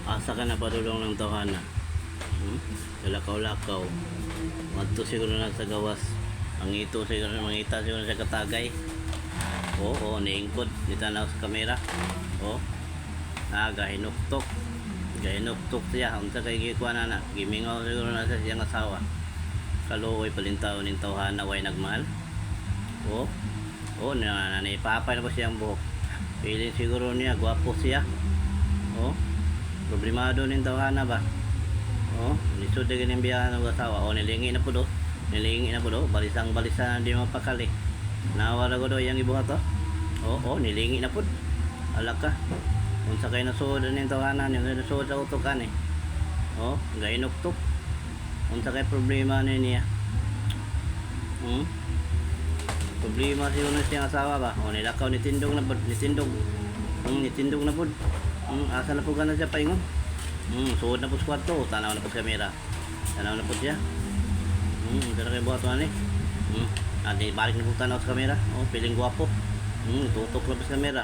Asa ka na padulong ng tawhana? Hmm? Lakaw-lakaw. Madto siguro na sa gawas. Ang ito siguro, mangita siguro sa katagay. Oo, niingkod. Nitanaw sa kamera. Oo. Ah, gahinuktok. Gahinuktok siya. Unsa kay gikuha na na. Gimingaw siguro na sa siyang asawa. Kaluoy palintaw ning tawhana, way nagmahal. Oo. Oo, na naipapay na po siyang buhok. Feeling siguro niya, gwapo siya. Oo. Problemado ning tawhana ba? Oh, lisod na ganing biyahan ng asawa. Oh, nilingi na po do. Nilingi na po do. Balisang balisa na di mapakali. Nawala ko do yang ibuhat to. Oh, nilingi na po. Alak ka. Unsa kay nasuod ning tawhana ni nasuod sa utok ani. Oh, gainuktok. Unsa kay problema ni niya? Problema siguro na siyang asawa ba? O nilakaw ni tindog na pod, ni tindog. Nitindog na pod. Asa na po ka na siya paingon? Suod na po sa kwarto. Tanaw na po sa kamera. Tanaw na po siya. Pero kay buhat ani. Ate, balik na po tanaw sa kamera. Oh, piling gwapo. Tutok na po sa kamera.